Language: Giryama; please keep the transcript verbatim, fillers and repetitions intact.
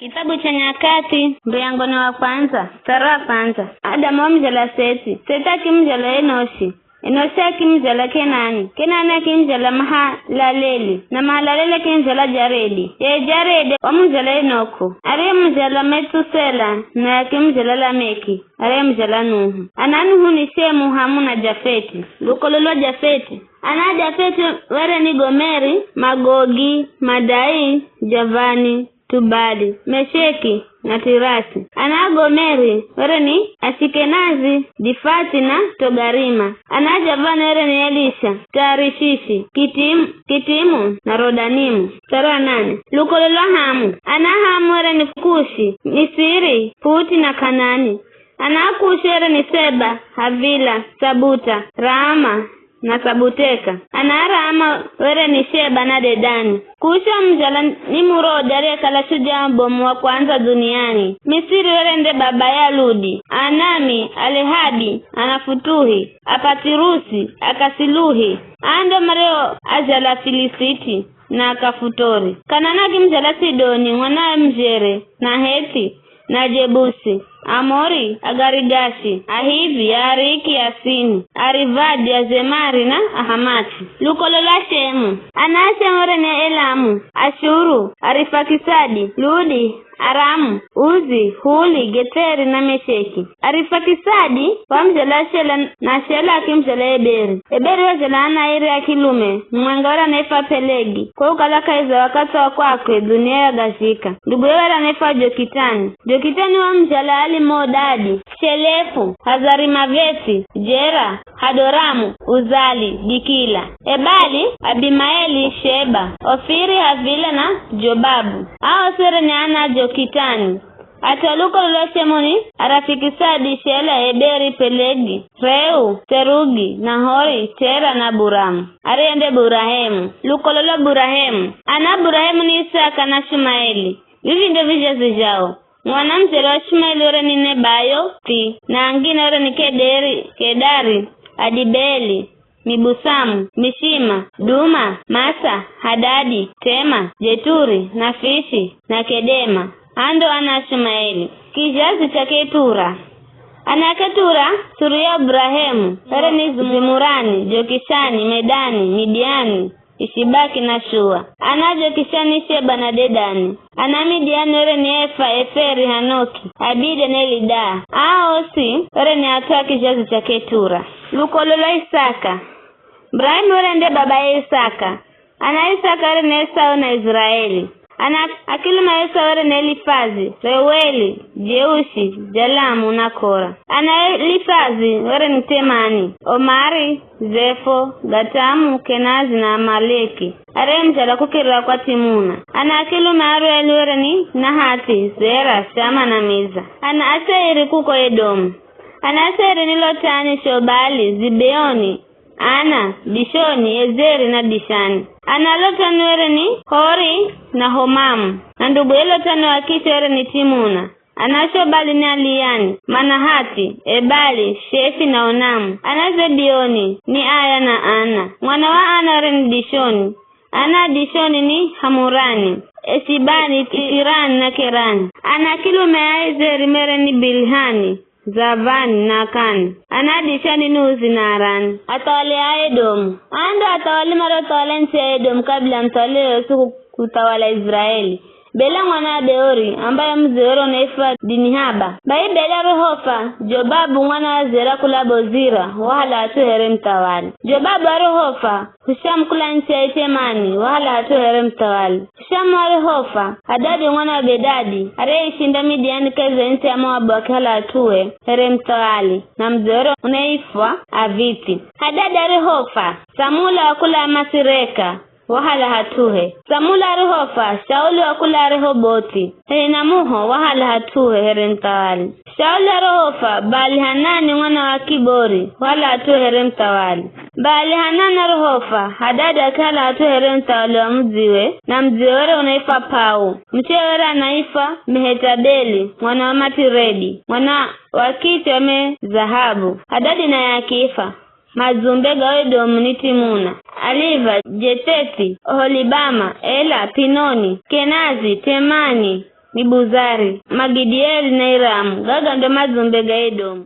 Kitabu cha Nyakati, mbuyango ni wa kwanza, mstari wa kwanza. Adamu wamuzhala Seti, Seti akimuzhala Enoshi, Enoshi akimuzhala Kenani, Kenani akimuzhala Mahalaleli, na Mahalaleli akimuzhala Jaredi, ye Jaredi wamuzhala Enoko, ariyemuzhala Methusela, naye akimuzhala Lameki, ariyemuzhala Nuhu. Ana a Nuhu ni Shemu, Hamu na Jafeti. Lukolo lwa Jafeti. Ana a Jafeti were ni Gomeri, Magogi, Madai, Javani, Tubali, Mesheki na Tirasi. Ana a Gomeri were ni Ashikenazi, Difati na Togarima. Ana a Javani were ni Elisha, Tarishishi, Kitimu, Kitimu na Rodanimu. Mstari wa nane. Lukolo lwa Hamu. Ana a Hamu were ni Kushi, Misiri, Puti na Kanani. Ana a Kushi were ni Seba, Havila, Sabuta, Raama na Sabuteka. Ana a Raama were ni Sheba na Dedani. Kushi wamuzhala Nimurodi ariyekala shujaa mubomu wa kwandza dhuniani. Misiri were nde baba ya Ludi, Anami, Alehabi, Anafutuhi, Apatirusi, Akasiluhi. Aa ndo marioazhala Filisiti na Akafutori. Kanani akimuzhala Sidoni, mwanawe Mujere, na Hethi, na Ajebusi, Amori, Agarigashi, Ahivi, Aariki, Asini, Arivadi, Azemari na Ahamati. Lukolo lwa Shemu. Ana a Shemu were ni Elamu, Ashuru, Arifakisadi, Ludi, Aramu, Uzi, Huli, Geteri na Mesheki. Arifakisadi wamuzhala Shela, na Shela akimuzhala Eberi. Eberi wazhala ana airi a kilume, mumwenga were anaifwa Pelegi, kwa kukala kahi za wakathi wa kwakwe dhunia yagazhika. Nduguye were anaifwa Jokitani. Jokitani wamuzhala Alimodadi, Shelefu, Hazarimavethi, Jera, Hadoramu, Uzali, Dikila, Ebali, Abimaeli, Sheba, Ofiri, Havila na Jobabu. Aa osi were ni ana a Jokitani. At'u a lukolo lwa Shemu ni Arifakisadi, Shela, Eberi, Pelegi, Reu, Serugi, Nahori, Tera na Buramu, ariye nde Burahemu. Lukolo lwa Burahemu. Ana a Burahemu ni Isaka na Shumaeli. Vivi ndo vizhazi zhao. Mwana muzere wa Shumaeli were ni Nebayothi, na angine were ni Kederi, Kedari, Adibeeli, Mibusamu, Mishima, Duma, Masa, Hadadi, Tema, Jeturi, Nafishi, na Kedema. Aa ndo ana a Shumaeli. Kizhazi cha Ketura. Ana a Ketura, suru ya Burahemu, were ni Zimurani, Jokishani, Medani, Midiani, Ishibaki na Shua. Ana a Jokishani, Sheba na Dedani. Ana a Midiani were ni Efa, Eferi, Hanoki, Abida na Elidaa. Aa osi were ni at'u a kizhazi cha Ketura. Lukolo lwa Isaka. Burahemu were nde baba ya Isaka. Ana a Isaka were ni Esau na Iziraeli. Ana a kilume a Esau were ni Elifazi, Reueli, Jeushi, Jalamu na Kora. Ana a Elifazi were ni Temani, Omari, Zefo, Gatamu, Kenazi na Amaleki, ariyemuzhala kukirira kwa Timuna. Ana a kilume a Reueli were ni Nahathi, Zera, Shama na Miza. Ana a Seiri kuko Edomu. Ana a Seiri ni Lotani, Shobali, Zibeoni, Ana, Dishoni, Ezeri na Dishani. Ana a Lotani were ni Hori na Homamu, na nduguye Lotani wa Kishi were ni Timuna. Ana a Shobali ni Aliyani, Manahathi, Ebali, Shefi na Onamu. Ana a Zibeoni ni Aya na Ana. Mwana wa Ana were ni Dishoni. Ana a Dishoni ni Hamurani, Eshibani, Itirani na Kerani. Ana a kilume a Ezeri mere ni Bilihani, Zavani na Akani. Ana a Dishani ni Uzi na Arani. Athawali a Edomu. Aa ndo athawali mariothawala ntsi ya Edomu kabila ya muthawali yoyosi ku-, kuthawala Iziraeli. Bela mwana wa Beori, ambaye mudziwe were unaifwa Dinihaba. Bai Bela arihofa, Jobabu mwana wa Zera kula Bozira wahala hat'u here muthawali. Jobabu arihofa, Hushamu kula ntsi ya Itemani wahala hat'u here muthawali. Hushamu arihofa, Hadadi mwana wa Bedadi, ariyeishinda Midiani kahi za ntsi ya Moabu wakihala hat'uhe here muthawali, na mudziwe were unaifwa Avithi. Hadadi arihofa, Samula wa kula Amasireka wahala hat'uhe. Samula arihofa, Shauli wa kula Rehobothi, Elinamuho wahala hat'uhe here muthawali. Shauli arihofa, Baali-Hanani mwana wa Akibori wahala hat'uhe here muthawali. Baali-Hanani arihofa, Hadadi akihala hat'uhe here muthawali wa mudziwe, na mudziwe were unaifwa Pau. Muchewe were anaifwa Mehetabeli mwana wa Matiredi, mwana wa Kishi wa Me-Zahabu. Hadadi naye akifa. Madzumbe ga Edomu ni Timuna, Aliva, Jethethi, Oholibama, Ela, Pinoni, Kenazi, Temani, Nibuzari, Magidieli na Iramu, gaga ndo madzumbe ga Edomu.